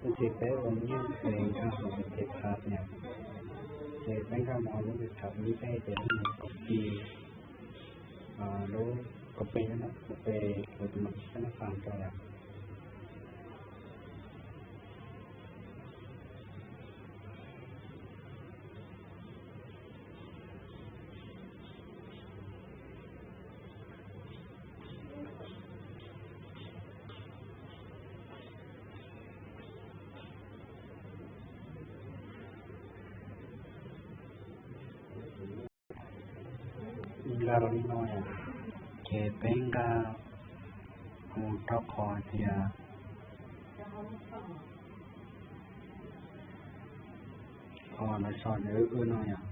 Tab sis peb ua nyiaj ces nkag mus tus pay phav na, ces peb nkag mus lub pay phav ib tej ces peb mus copy, lub copy, copy lawv tus mas xab nab qhas rau yom. Nkag rau li no yom, ces peb nkag mus rau qhov tias qhov lawv sau ntawd no yom.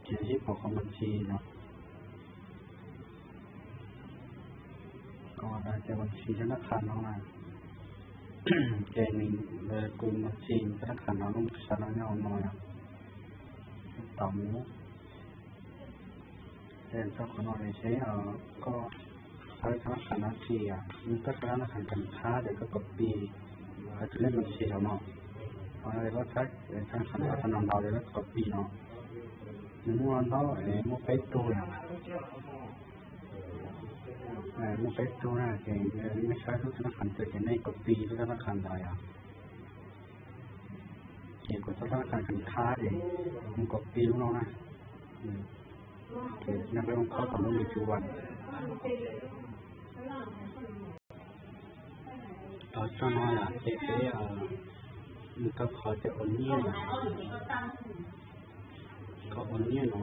Ces ib pom qhov mas ntsis no, qhov tias mas ntsis xab nab qhas no na, ces nws, tus mas ntsis xab nab qhas no lub xab no nyob hauv no yom. Tau mus, ces txog qhov no ces koj xav xab nab qhas no tsis, nws koj xav xab nab qhas nrov qab ces koj copy, hais tias lub mas ntsis hauv no, qhov no koj xav xab nab qhas nrov qab no ntau ces koj copy no. Nws muaj ntau, muaj peb tug yom. Muaj peb tug na, ces nej saib lub xab nab qhas twg ces nej copy lub xab nab qhas ntawd yom. Ces kuv txoj xab nab qhas nrov qab ces kuv copy lub no na. Ces nej peb mus khaub tau lub npe tsuv vas. Tau txog no yom, ces peb mus rau qhov tias ua nyiaj, qhov ua nyiaj no.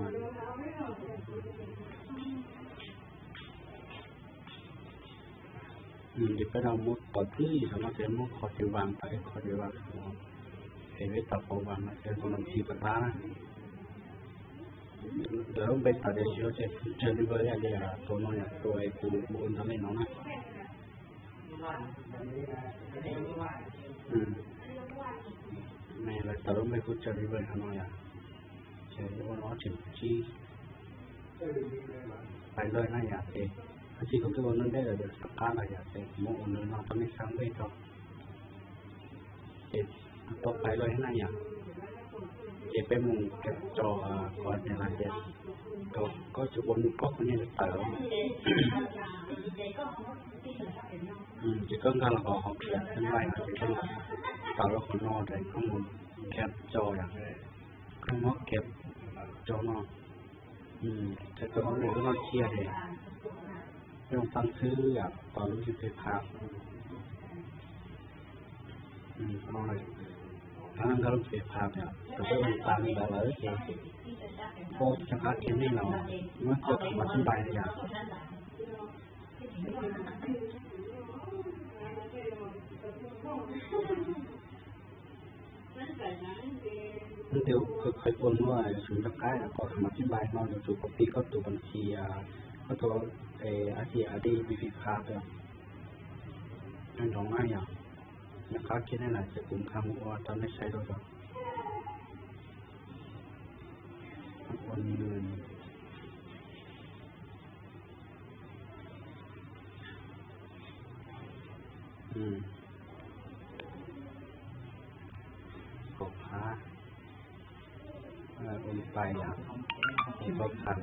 Ces peb rau muab qhov twg los no ces muab qhov tias vas, tau ib qhov tias vas, ces peb tau qhov vas no ces tus mas ntsis pas tab na. Lawv lub npe tawm tias tsis ua ces kuv tsawg li ua li tus no yom, tus es kuv ua ntawd li no na. Lawv tawm lub npe kuv tsawg li ua li no yom, ces ua no tseem tsib pais lawm na yom, ces tab sis kuv twb ua nws deb lawm, rov qab los yom, ces kuv muab ua nws no rau nej saib npej rau. Ces tau pais lawm na yom, ces peb mus kab tso qhov tias hais tias koj tsis ua nws koj qhov nyiaj tawm. Ces koj nkag los hauv tias xab nab qhas no ces koj tawm los qhov no ces koj mus kab tso yom, koj muab kab tso no. Ces tus no nws lub no cia ces zoo xab xwb yom, tos lub npe pay phav. Tab nkag lub npe pay phav yom, tus peb ua tas li ntawd lawm ces kuv rov qab qhia nej los muab tso rau mas xib npais li yom. Leej twg qhov ua no yuav tsum nco qab kom mas xib npais no yuav tsum copy koj tus mas ntsis, koj tus, a, ib ib pay phav yom. Nco ntsoov na yom, nco qab kiag nej lawm ces kuv nkag mus ua rau nej saib dua yom. Ua nws kaum phav, ua li pais yom, ces kaum phav.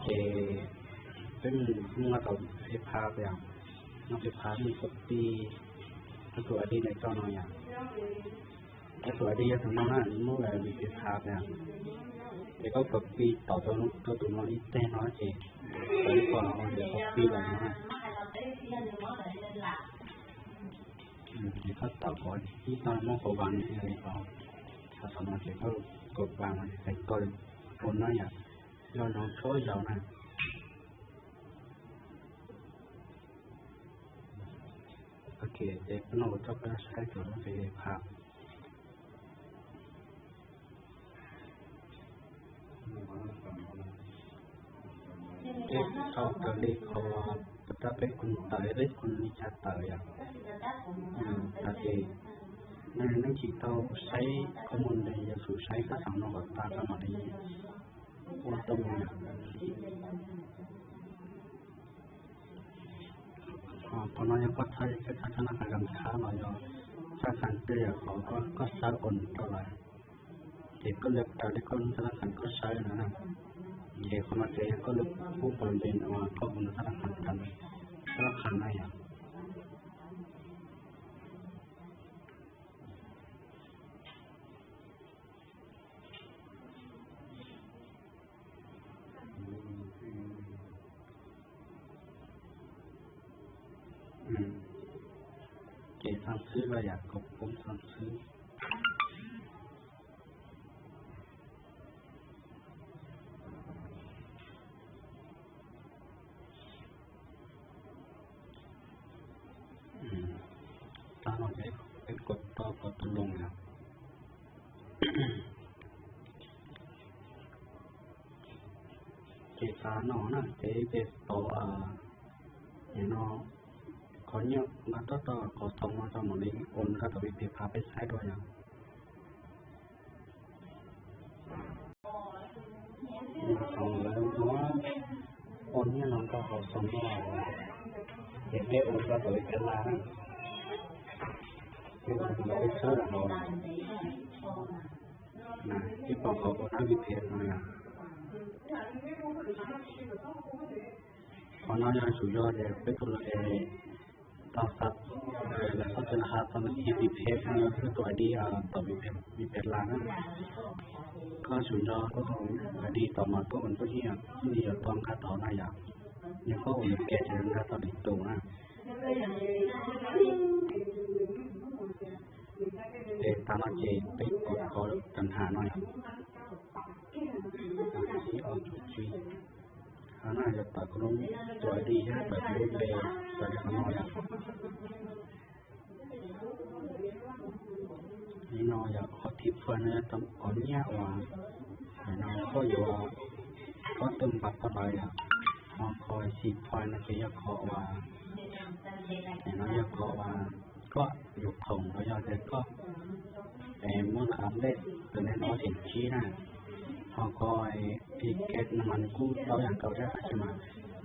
Ces peb mus muaj tau pay phav yom, no pay phav mus copy koj tus I D ntawm tso no yom. Koj tus I D yog tus no na, nws muab lawm pay phav yom. Ces koj copy tau rau tus no ib teg no ces tau ib qho no ces copy los no na. Ces koj tau qhov ib tog muab qhov vas no, tau qhov no ces koj kom vas no ces koj ua no yom, yog zoo tshuab yau na. Ok, ces koj no txoj koj saib tus no ces phav. Ces tau raws li qhov rau peb kuv tawm, peb kuv li cas tawm yom. Ces nej tsis tau saib koj mus ntawd yuav tsum saib koj saum no kom tag koj mam li Ua tau mus yom. Qhov no yog koj txhab, koj txhab rab naj qhab kam txhab los yog rab khas tej yog qhov koj sawv ua rau lawm, ces koj lwb raws li koj lub rab khas koj sawv no na. Ces qhov no ces yog koj lwb pub pos ntes uas koj ua rab khas kam, rab khas na yom. Ces xaj xwb los yom, koj poob xaj xwb. Tag no ces peb kov tau kov tus loos yom. Ces tag no na ces peb tov no qhov nyiaj nqa rov rau qhov xoo no rau mam li ua rau tom vij pem phav peb saib dua yom. Xoo lawv muab ua nyiaj no rau qhov xoo no, ces peb ua rau tom vij pem laj na. Peb ua rau peb txhawb rau hauv na, peb pom qhov ua rab vij pem no yom. Qhov no yog tsum yog tias peb tus lawv tau xa, lawv txhob txwm los has tau vij pem no peb tus ID tom vij pem laj na. Koj tsum nco koj tus ID tom mas koj ua tuaj nyiaj, nyiaj yuav tau nqa tau na yom. Yog koj ua nws ke ces nqa tau lwm tus na. Ces tag no ces peb kov kov tam ham no yom. Ib ob cuj tsib, qhov no yog tom kuv lub, tus ID thiab tom kuv lub npe, tom li qhov no yom. Li no yog qhov thib phuaj no yog qhov nyiaj uas no koj yuav, koj tuaj nqa tau lawm yom. Ho qhov xis phuaj no ces yog qhov uas, no yog qhov uas koj yuav khoom los yog tias koj muab laj ab lej tus neeg no tseem tsib na. Ho qhov pi ke no mas nws kuj tau ib yam nkaus thiab tab sis mas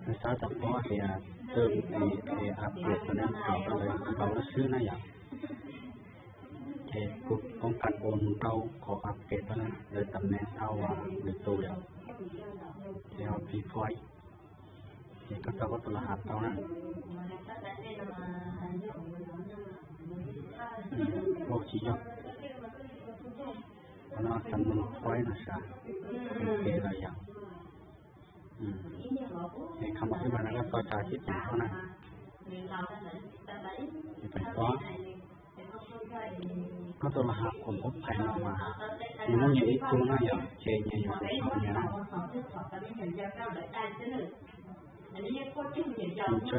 nws xav tau qhov tias tus ab pem tus neeg tau rau lawv nkaus lawm xwb na yom. Ces kuv poob kas ua mus rau qhov ab pem tau na, lawv tam neeg tau lwm tus yom. Ces ho pi phuaj, ces koj tau koj tus laj ab tau na. Ua tsis yog, qhov no tam neeg phuaj no sav, pem los yom. Es kha mam ib mas no koj tso tsa sib teem koj na. Teem koj, koj tus laj ab uas pub phais no mas nws muaj nyias ib tug na yom, ces nyias yuav tsum tau nyias na. Nws tso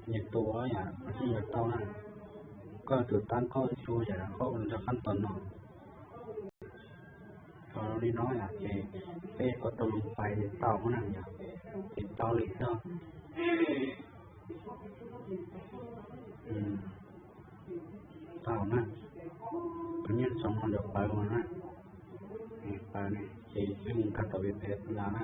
nyias tus yom, mas thiaj yuav tau na. Koj tus tab koj ib tug yom, koj ua rau qab tom no. Tau li no yom, ces peb kov tus loos pais tau na yom, ces tau li xwb. Tau na, tus nyiaj txoos no lawv pawv mus na, pawv ne ces peb mus kag tom vij pem laj na.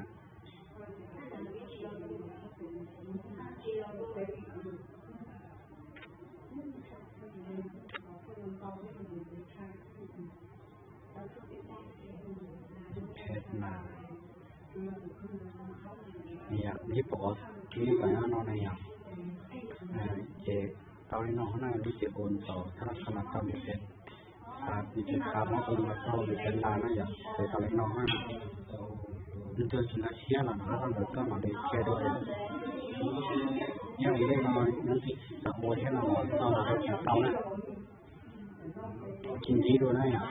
Phem na. Yog ib puas ua ib puas no na yom. Ces tau li no na, lub ces ua tau thab laj kha mas tau vij pem, vij pem phav muab ua mas tau vij pem laj na yom, ces tau li no na. Nws twb tsis nkag siab los no ntawd koj mam li qhia dua. Yog ua ntej no nyob twg tsis tau ua thiab no los tau los tsis tau na. Cia li dua na yom.